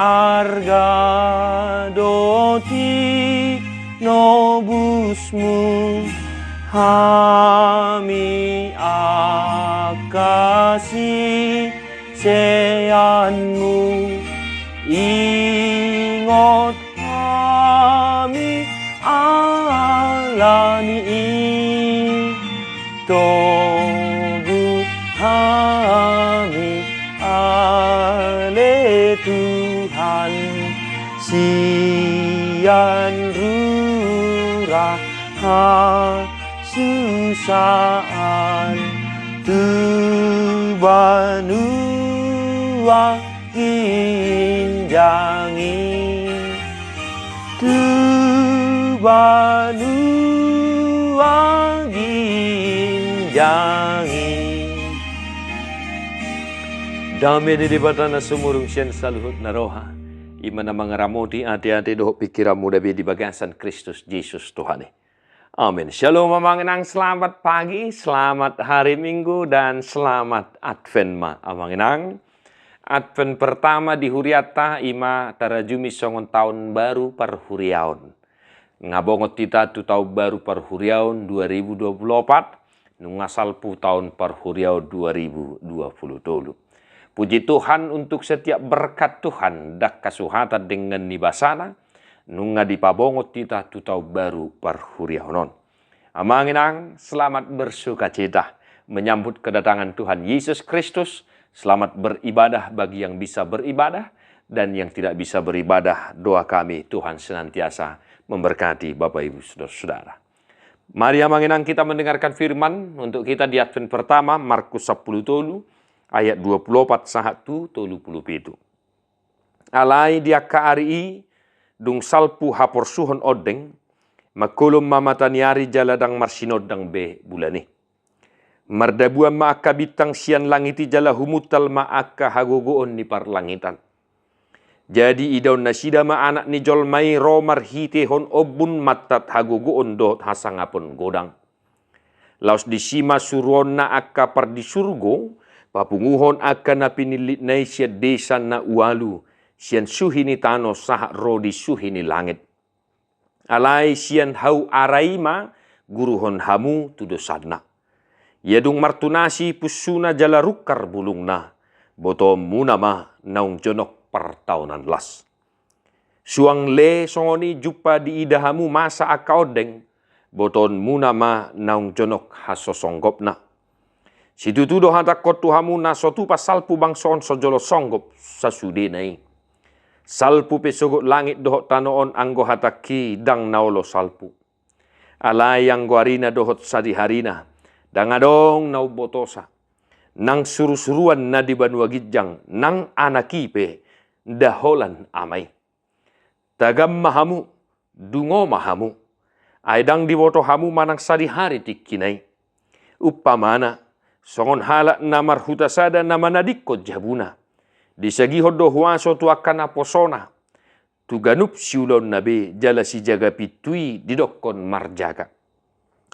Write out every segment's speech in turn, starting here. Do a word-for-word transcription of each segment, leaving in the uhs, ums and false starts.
Arga do tinobusmu hami angka siseanmu, ingot hami alani i. Togu hami ale Tuhan, sian rura hasusaan tu banua ginjang i, tu banua ginjang i. Dame ni Debata na sumurung sian saluhutna roha, i ma na mangaramoti ateate dohot pingkiranmuna be di bagasan Kristus Jesus Tuhan i. Amin. Shalom, Amang Inang, selamat pagi, selamat hari Minggu, dan selamat Advent ma, Amang Inang. Advent pertama di hurianta i ma tarajumi songon taon baru parhuriaon. Nga bongot hita tu taon baru parhuriaon dua ribu dua puluh opat, nunga salpu taon parhuriaon dua ribu dua puluh tolu. Puji Tuhan untuk setiap berkat Tuhan, ndang hasuhatan dengan ni basana, nunga dipabongot hita tu taon baru parhuriaon on. Amang Inang, selamat bersukacita menyambut kedatangan Tuhan Yesus Kristus. Selamat beribadah bagi yang bisa beribadah, dan yang tidak bisa beribadah, doa kami Tuhan senantiasa memberkati Bapak Ibu Saudara-saudara. Mari Amang Inang kita mendengarkan firman untuk kita di Advent pertama, Markus sampulu tolu ayat dua puluh opat sahat tu tolu puluh pitu. Alai di angka ari i dung salpu haporsuhon ondeng, mangkolom ma mata ni ari jala ndang marsinondang be bulan i. Mardabuan ma angka bintang sian langit i jala humuntal ma angka hagogoon ni parlangitan. Jadi idaon nasida ma Anak ni jolma i ro marhitehon ombun mantat hagogoon dohot hasangapon godang. Laos disi ma suruonna angka pardisurgo papunguhon angka na pinillitna i sian desa na ualu, sian suhi ni tano sahat ro di suhi ni langit. Alai sian hau ara i ma guruhon hamu tu dosanna. Ia dung martunasi punsuna jala rungkar bulungna, botoonmuna ma naung jonok partaonan las. Suang le songon i jumpa diida hamu masa angka ondeng, botoonmuna ma naung jonok hasosonggopna. Situtu do hatangkon tu hamu, na so tupa salpu bangso on so jolo songgop sasudena i. Salpu pe sogot langit dohot tano on, anggo hatangki ndang na olo salpu. Alai anggo arina dohot sadiharina ndang adong na umbotosa. Nang surusuruan na di banua ginjang, nang anak i pe nda holan ama i. Tagam ma hamu, dungo ma hamu. Ai ndang diboto hamu manang sadihari tingkina i. Umpamana, songon halak na marhuta sada na manadingkon jabuna. Disagihon do huaso tu angka naposona, tu ganup siulaonna be, jala sijaga pintu i didokkon marjaga.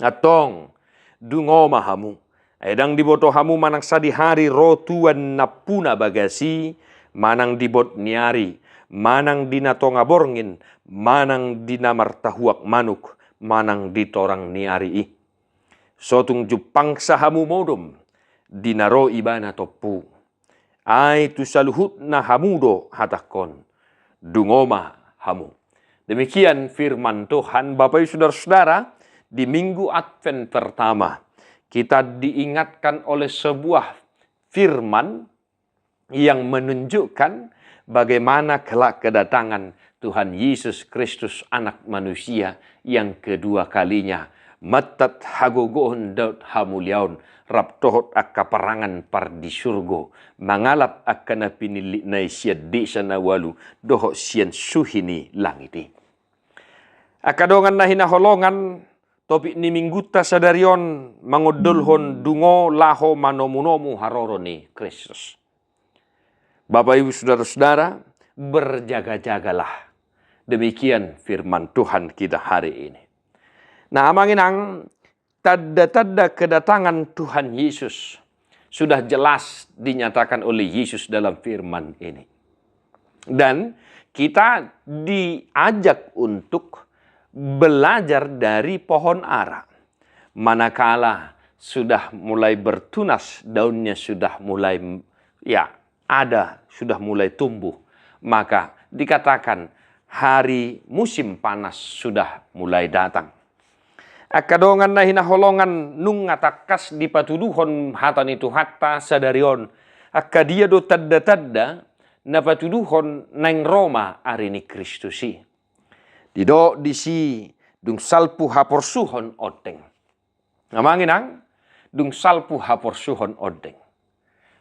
Antong, dungo ma hamu. Ai ndang diboto hamu manang sadihari ro tuan nampuna bagas i, manang di bod ni ari, manang di na tonga borngin, manang di na martahuak manuk, manang di torang ni ari i. So tung jumpangsa hamu modom di na ro ibana tompu. Ai tu saluhutna hamu do hatangkon, dungo ma hamu. Demikian firman Tuhan. Bapak Ibu Saudara-saudara, di Minggu Advent pertama, kita diingatkan oleh sebuah firman yang menunjukkan bagaimana kelak kedatangan Tuhan Yesus Kristus, Anak Manusia, yang kedua kalinya, mantat hagogoon dohot hamuliaon, rap dohot angka parangan pardisurgo, mangalap angka na pinillitna i sian desa na ualu dohot sian suhi ni langit i. Angka dongan na hinaholongan, topik ni Minggunta sadari on mangondolhon dungo laho manomunomu haroro ni Kristus. Bapak Ibu Saudara-saudara, berjaga-jagalah. Demikian firman Tuhan kita hari ini. Nah, Amang Inang, tanda-tanda kedatangan Tuhan Yesus sudah jelas dinyatakan oleh Yesus dalam firman ini. Dan kita diajak untuk belajar dari pohon ara. Manakala sudah mulai bertunas, daunnya sudah mulai, ya, ada, sudah mulai tumbuh, maka dikatakan hari musim panas sudah mulai datang. Angka dongan na hinaholongan, nunga tangkas dipatuduhon hata ni Tuhanta sadari on angka dia do tanda-tanda na patuduhon naeng ro ma ari ni Kristus i. Didok disi, dung salpu haporsuhon ondeng. Amang inang, dung salpu haporsuhon ondeng.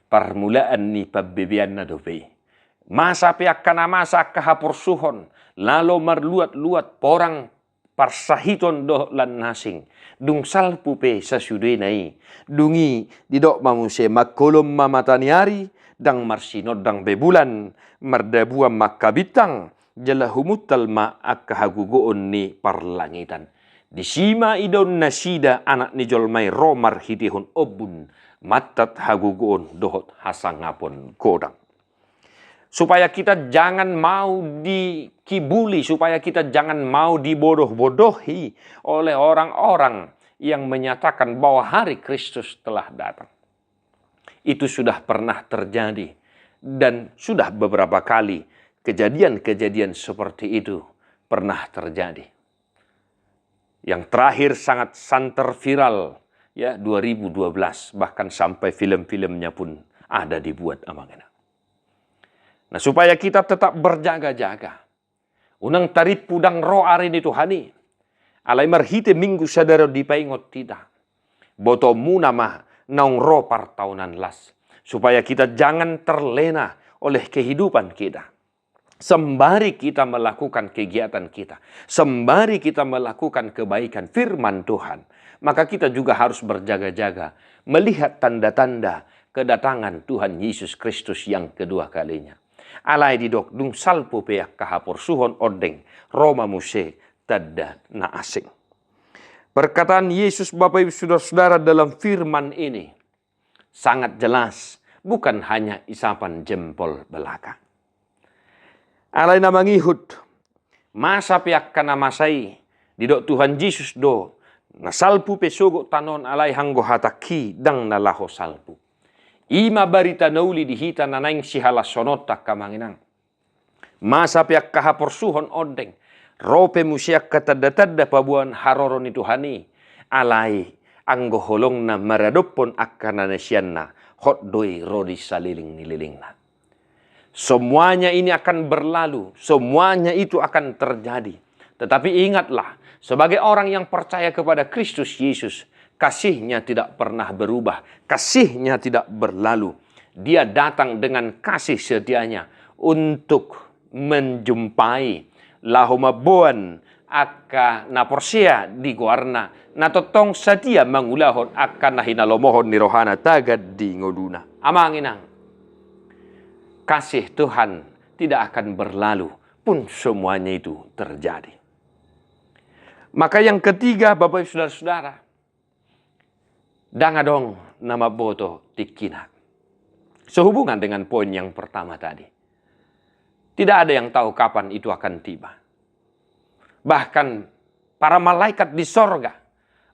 Parmulaan ni pambebeanna dope i. Masa pe angka na masa angka haporsuhon, lalo marluat-luat porang parsahiton dohot lan na asing. Dung salpu pe sasudena i. Dung i didok ma muse, mangkolom ma mata ni ari, ndang marsinondang be bulan, mardabuan ma angka bintang, jala humuntal ma angka hagogoon ni parlangitan. Disi ma idaon nasida Anak ni jolma i ro marhitehon ombun, mantat hagogoon dohot hasangapon godang. Supaya kita jangan mau dikibuli, supaya kita jangan mau dibodoh-bodohi oleh orang-orang yang menyatakan bahwa hari Kristus telah datang. Itu sudah pernah terjadi, dan sudah beberapa kali kejadian-kejadian seperti itu pernah terjadi. Yang terakhir sangat santer viral, ya, dua ribu dua belas, bahkan sampai film-filmnya pun ada dibuat, amang inang. Nah, supaya kita tetap berjaga-jaga. Unang tarimpu ndang ro ari ni Tuhan i. Alai marhite Minggu sadari on dipaingot hita. Botoonmuna ma naung ro partaonan las. Supaya kita jangan terlena oleh kehidupan kita. Sembari kita melakukan kegiatan kita, sembari kita melakukan kebaikan firman Tuhan, maka kita juga harus berjaga-jaga melihat tanda-tanda kedatangan Tuhan Yesus Kristus yang kedua kalinya. Alai didok, dung salpu pe angka haporsuhon ondeng, ro ma muse tanda na asing. Perkataan Yesus, Bapak Ibu Saudara-saudara, dalam firman ini sangat jelas, bukan hanya isapan jempol belaka. Alai na mangihut, masa pe angka na masa i, didok Tuhan Jesus do, na salpu pe sogot tano on, alai anggo hatangki ndang na laho salpu. I ma barita na uli di hita na naeng sihalashononta, angka amang inang. Masa pe angka haporsuhon ondeng, ro pe muse angka tanda-tanda paboaon haroro ni Tuhan i, alai anggo holongna maradophon angka na nasianna, hot do i ro di salelenglelengna. Semuanya ini akan berlalu, semuanya itu akan terjadi. Tetapi ingatlah, sebagai orang yang percaya kepada Kristus Yesus, kasih-Nya tidak pernah berubah, kasih-Nya tidak berlalu. Dia datang dengan kasih setia-Nya untuk menjumpai, laho mamboan angka na porsea di goarna, na tongtong satia mangulahon angka na hinalomohon ni rohana tagan di ngoluna. Amang inang, kasih Tuhan tidak akan berlalu pun semuanya itu terjadi. Maka yang ketiga, Bapak Ibu Saudara-saudara, ndang adong na mamboto tingkina. Sehubungan dengan poin yang pertama tadi, tidak ada yang tahu kapan itu akan tiba. Bahkan para malaikat di sorga,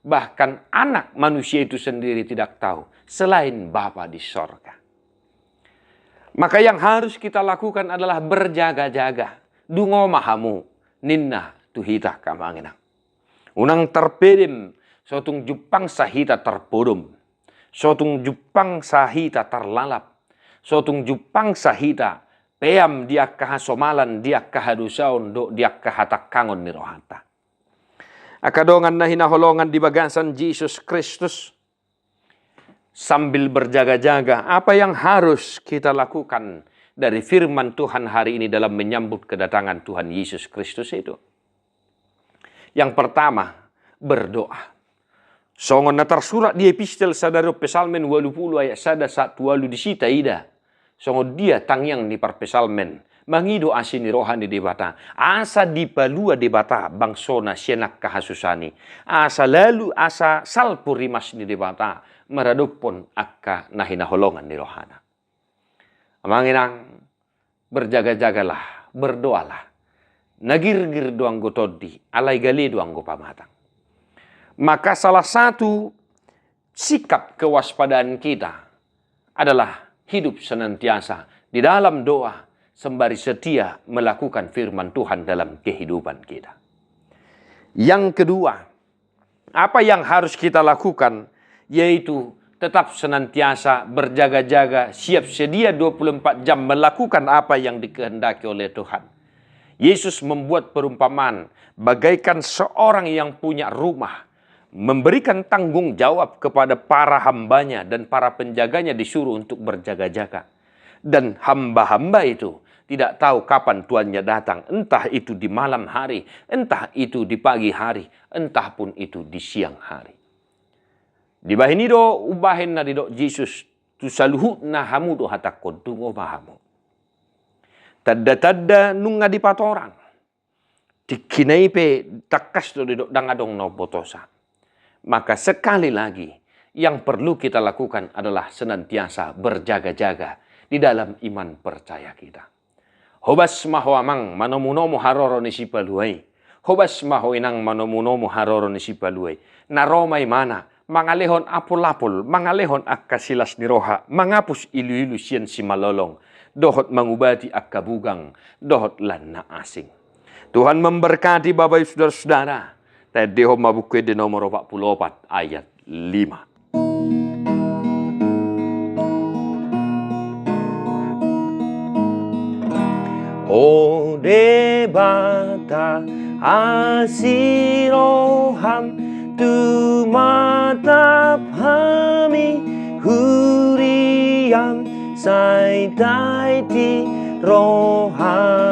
bahkan Anak Manusia itu sendiri tidak tahu, selain Bapa di sorga. Maka yang harus kita lakukan adalah berjaga-jaga. Dungo ma hamu, ninna tu hita, angka amang inang. Unang tarpedem, so tung jumpangsa hita tarpodom. So tung jumpangsa hita tarlalap. So tung jumpangsa hita peam di angka hasomalan, di angka hadosaon dohot di angka hatangkangon ni rohanta. Angka dongan na hinaholongan di bagasan Jesus Kristus, sambil berjaga-jaga, apa yang harus kita lakukan dari firman Tuhan hari ini dalam menyambut kedatangan Tuhan Yesus Kristus itu? Yang pertama, berdoa. Songon na tarsurat di epistel sadari on, Psalmen ualu pulu ayat sada sahat tu ualu, disi taida songon dia tangiang ni parpsalmen mangido asi ni roha ni Debata, asa dipalua Debata bangsona sian angka hasusaan i, asa lalu, asa salpu rimas ni Debata maradophon angka na hinaholongan ni rohana. Amang inang, Berjaga-jagalah, berdoalah. Na girgir do anggo tondi, alai gale do anggo pamatang. Maka salah satu sikap kewaspadaan kita adalah hidup senantiasa di dalam doa, sembari setia melakukan firman Tuhan dalam kehidupan kita. Yang kedua, apa yang harus kita lakukan, yaitu tetap senantiasa berjaga-jaga, siap sedia dua puluh empat jam melakukan apa yang dikehendaki oleh Tuhan. Yesus membuat perumpamaan bagaikan seorang yang punya rumah, memberikan tanggung jawab kepada para hambanya dan para penjaganya disuruh untuk berjaga-jaga. Dan hamba-hamba itu tidak tahu kapan tuannya datang, entah itu di malam hari, entah itu di pagi hari, entah pun itu di siang hari. Dibahen i do umbahen na didok Jesus, tu saluhutna hamu do hatangkon, dungo ma hamu. Tanda-tanda nunga dipatorang. Tingkina i pe tangkas do didok ndang adong na umbotosa. Maka sekali lagi, yang perlu kita lakukan adalah senantiasa berjaga-jaga di dalam iman percaya kita. Hobas ma ho amang manomu-nomu haroro ni Sipalua i. Hobas ma ho inang manomu-nomu haroro ni Sipalua i. Na ro ma ibana, mangalehon apul-apul, mangalehon angka silas ni roha, mangapus ilu-ilu sian simalolong, dohot mangubati angka bugang, dohot lan na asing. Tuhan memberkati Bapak Ibu Saudara-saudara. Taendehon ma Buku Ende nomor opat puluh opat ayat lima. O Debata, asi roham, tumatap hami huriam, sai taiti rohanami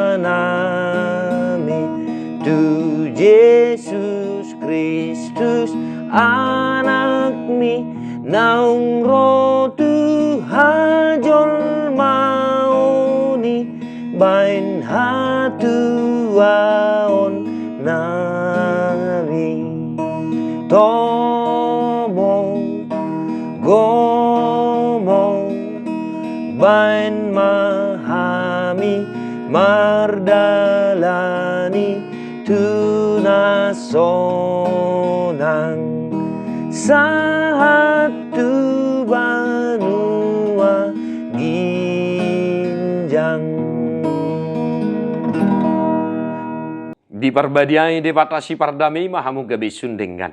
tu Jesus Kristus Anakmi, naung ro tu hajolmaon i baen hatuaonnami. Tomo gomo baen ma hami mardalani tu na sonang sahat tu banua ginjang. Diparbadiai Debata sipardame i ma hamu gabe sun denggan.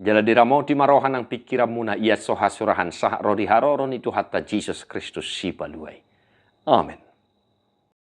Jala diramoti ma roha nang pingkiranmuna, ia so hasurahan sahat ro di haroro ni Tuhanta Jesus Kristus Sipalua i. Amen.